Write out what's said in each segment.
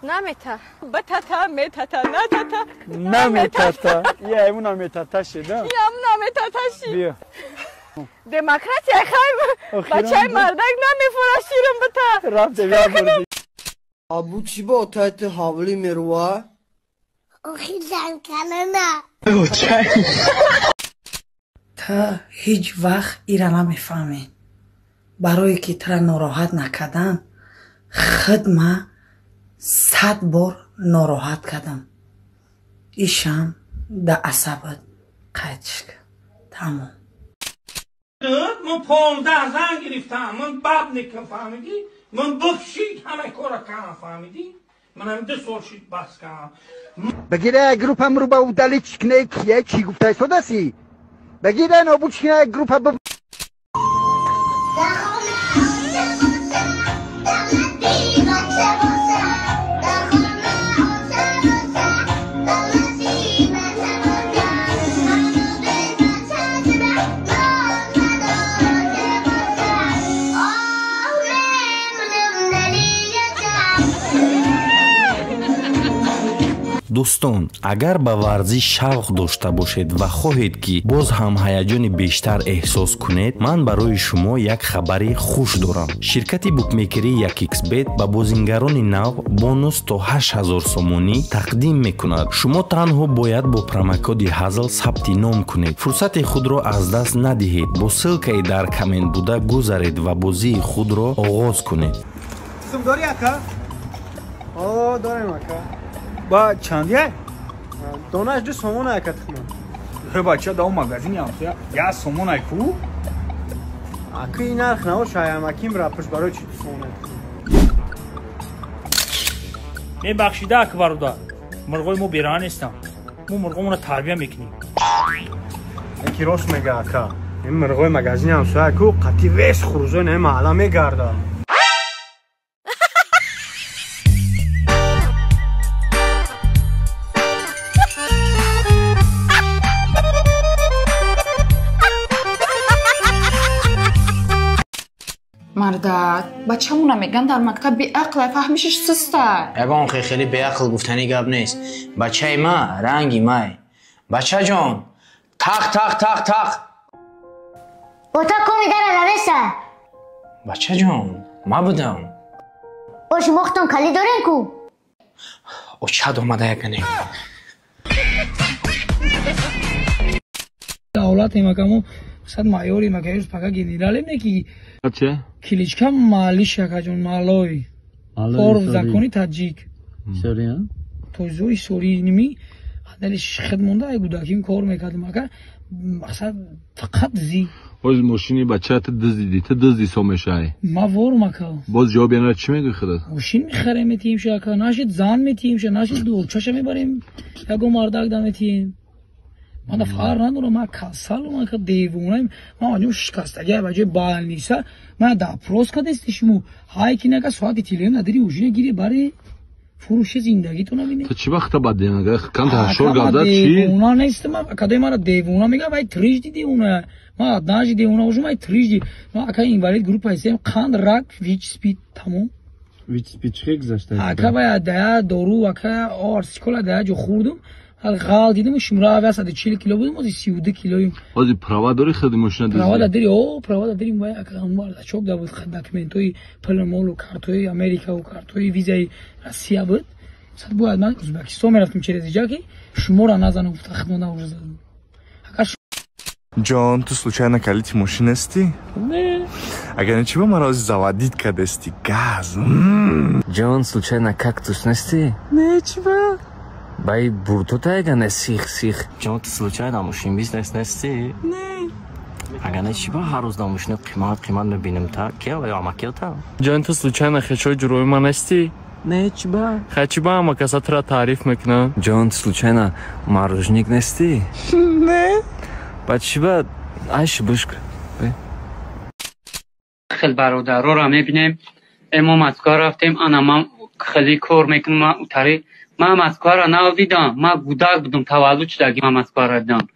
Намета. Батата, метата, натата. Наметата. Я ему наметата ши, да? Ям наметата ши. Биё. Демократия хайм. Бачаи мардак намефура ширам бита. Рафте бия бурди. Абу чӣ бо тайти ҳавлӣ мерува? Охи занкалана. Та ҳеҷ вақт ира намефаҳмӣ. Барое ки тура нороҳат накардам, худ ма 100 бор нороҳат кардам. Ишам да асабат қайдш кард. Тамом. Ман 15 зан гирифтам, ман бабникам, фаҳмидӣ? Ман бухшид ҳама кора кардам, фаҳмидӣ? Ман ҳам 2 сол шид бас кардам. Багира группам ру ба удалить кне кия чӣ гуфта истодаси? Багира нобуд кне группа б. Дар хона оша боша, давлати бача боша. Дар хона оша боша, давлати бача боша. Ҳанӯз бача шуда, ноз надошта боша. Оҳ, мемонам далиляча. Дӯстон, агар ба варзиш шавқ дошта бошед ва хоҳед, ки боз ҳам ҳаяҷони бештар эҳсос кунед, ман барои шумо як хабари хуш дорам. Ширкати букмекерии 1xBet ба бозингарони нав бонус то 8000 сомонӣ тақдим мекунад. Шумо танҳо бояд бо промокоди ҳазл сабти ном кунед. Фурсати худро аз даст надиҳед. Бо ссылкаи дар коммент буда гузаред ва бозии худро оғоз кунед. Тухм дорӣ, ака? О, дорем, ака. Ба чандия? Донаш 2 сомон, ака, тухма. Э, бача, да магазини ҳамсоя 1 сомон ай ку? Ака, ин нарх набоша, аямаким рапуш барои чӣ 2 сомон? Мебахшида, ака бародар, мурғои мо бераҳа нестанд. Мо мурғомонро тарбия мекунем. Яки рост мега, ака. Ин мурғои магазини ҳамсоя ку қатъи вес хурӯзои наи маҳалла мегарда. Мардак, бачамона меган дар мактаб беақлай, фаҳмишаш суста. Ягон хеле беақл гуфтани гап нест. Бачаи ма ранги май. Бачаҷон, тақ тақ тақ тақ. Ота коми дара навеса. Бачаҷон, ма будам. О, шумо худтон калид дорем ку? Очад омада якане. Давлатем, акамо сад майорим, ака, юз пака генералем, не ки. Че? Кличка Малиш, акаҷон, Малой. Вор в законе таҷик. Сори, а? Тоҷзори сори ними адали шихд монда, ай гудаким кор мекардам, ака, мақсад фақат зи. Боз мошини бачаат дуздидӣ, ту дузди со мешавӣ. Ма ворум, ака. Боз ҷавоб яна чӣ мегӯӣ худат? Мошин мехарем, метиҳем ша, ака, нашид зан метиҳем ша, нашид дурчаша мебарем, ягон мардак да метиҳем. Ман да фарқ надорам, ман касалам, ака, девонаем, ман анҷо шикастагиа ба ҷои балниса, ман допрос кардасти шумо, ҳай ки нака соати телефон надири ужина гири бари фурӯши зиндагитона бинед. Ту чӣ вақта бад девона? Камта ҳашор гап зад чӣ? Девона нестам, акадаи мара девона мегӯяд, вай трижды девона. Ман однажды девона бошам, вай трижды. Ман, ака, инвалид группа сем, қанд, рак, ВИЧ, СПИД, тамом. ВИЧ, СПИД чӣ гузашта? Ака, вай дая дору, ака, арсикола дая ҷо хӯрдум. Ғал дидам, шумра авя 140 кило будам, ози 32 килоем. Ози права дори худи мошина дуздӣ? Права дадири, о, права дадири, вай, ака, ҳамон бардачок да буд, документҳои пул-молу, картҳои Америкаву картҳои визаи Россия буд. Сад бояд ман Ӯзбекистон мерафтам через иҷа, ки шуморо назанам, гуфта хидмат уже задам. Ака. Ҷон, ту случайно калити мошин нести? Не. Агар не, чӣ ба маро заводить кардасти? Газ. Ҷон, случайно кактус нести? Не, чӣ ба? Бай буртота ягане сих сих. Ҷон, ту случайно мошин бизнес нести? Не. Агар не, чӣ ба ҳар рӯз дар мошини қимат қимат мебинем та? Кел ё амакелта? Ҷон, ту случайно хешои ҷурои ман нести? Не, чӣ ба? Хай, чӣ ба ҳама каса тура таъриф мекунанд? Ҷон, ту случайно мороженик нести? Не. Ба чӣ ба айши бишк? Хел бародароро мебинем. Э, мо Москва рафтем, ана ман хеле кор мекунам, ман утари. Ман Москваро нав дидам, ман гудак будам, таваллуд шудаги ман Москваро дидам.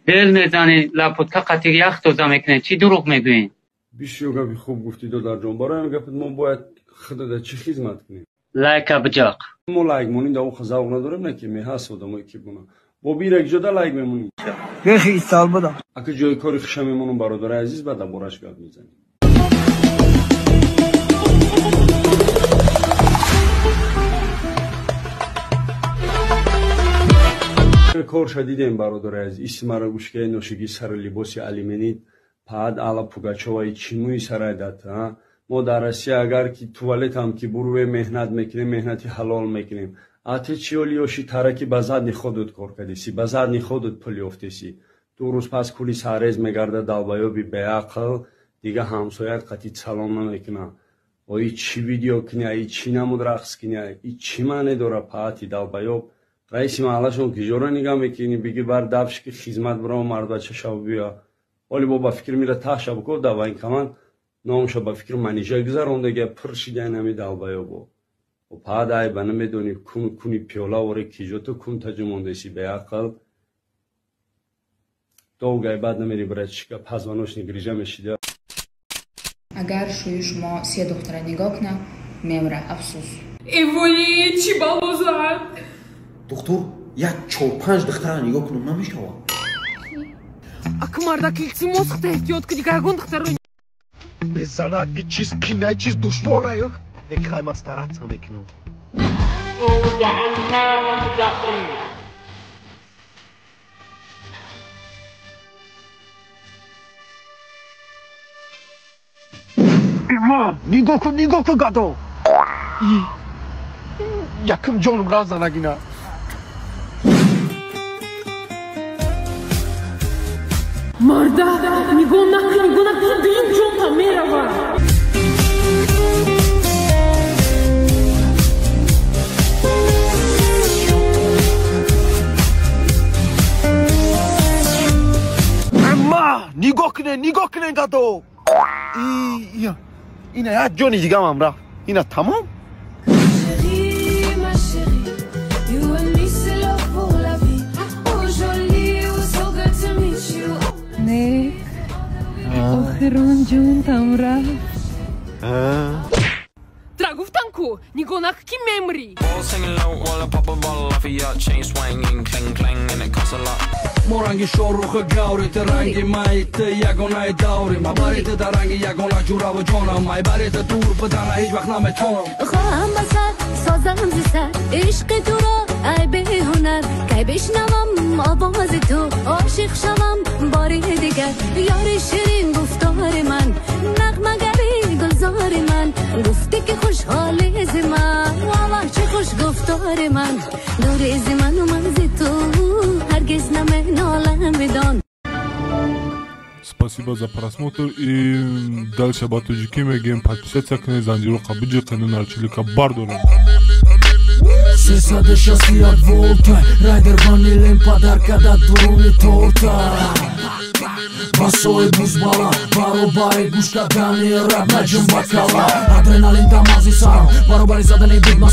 Бел мезанед, лапотка қатир ях тоза мекунед, чӣ дурӯғ мегӯед? Бисёр гапи хуб гуфтӣ, додарҷон. Барои ҳамин гапат мо бояд худада чӣ хизмат кунем? Лайка биҷақ. Мо лайк моним, да охо завқ надорем, на ки меҳаст одамое ки буна. Бо бира ҷода лайк мемонем. Бехи истал буда. Ака ҷои кори хуша мемонам, бародари азиз, баъд бораш гап мезанем. Корша дидем, бародари азиз, исмара гӯшкаи ношиги сару либоси алименит, паад Алла Пугачова и чимуи сарай дат, а? Мо дар Россия агар ки туалетам ки бурӯе меҳнат мекунем, меҳнати ҳалол мекунем. А те чи оли ёши тараки ба задни ходут кор кардеси, ба задни ходут пул ёфтеси. Ду рӯз пас кули саррез мегарда долбоёби беақл, дига ҳамсояат қатъи салом намекуна. Ои чӣ видео куня, и чӣ намуд рақс куня, и чӣ маъне дора паати долбоёб? Раиси маҳаллашон киҷоро нигаҳ мекунӣ, биги бар давш ки хизмат бирав, мардбача шав биё. Оли бо ба фикр мира таҳша буков да военкомат, номша ба фикр манижа гузарондага пур шида нами долбоёбо. Паад ай ба намедонӣ кун куни пиёла оре киҷо ту кун таҷумондаси беақл. Долгай баъд намери братишка, позвоночник грижа мешида. Агар шӯи шумо се духтара нигоҳ кунад, мемра, афсӯс. Эволи, чӣ бало зад? Духтур, як чор-панҷ духтара нигоҳ кунам намешавад. Ака мардак, илтимос, худта эҳтиёт кунӣ, ягон духтаро Безанак, и чиз қинай, чиз душвора ё. Некхай ман стараться мекунам. Иман, нигоҳ кун, нигоҳ кун, гадо. Якум ҷонум рафт занагина. Мардак, нигоҳ накун, нигоҳ накун, дуюм ҷонта меравад. Амма, нигоҳ кунед, нигоҳ кунед, гадо. Ина як ҷони дигамам рафт. Ина тамом? Не, охирон ҷонтам рафт. Тра гуфтам ку, нигоҳ накун ки мемрӣ. Мо ранги шоҳруху гаври, ту ранги май, ту ягонаи даври. Ма бари ту дар ранги ягона ҷураву ҷонам, май бари ту дур будана ҳеҷ вақт наметонам. Хоҳам ба сар созам зи сар ишқи туро, ай беҳунар, кай бишнавам овози ту, ошиқ шавам бори дигар. Ёри ширин гуфтори ман, нағмагари гулзори ман, гуфтӣ ки хушҳолӣ зи ман, валлоҳ чӣ хуш гуфтори ман. Дури зи ману ман зи ту ҳаргиз наменолам бидон. Спасибо за просмотр и дальше ба тоҷикӣ мегӯем, подписаться кунед, занҷиро биҷиқену нарчилика бардорем. 361 волта, райдер ванилем подарка да дуруни торта. Басои бузбала, баробари гӯш кардани раб наҷум ба кала. Адреналин дар мағзи сарам, баробари задани бигмас.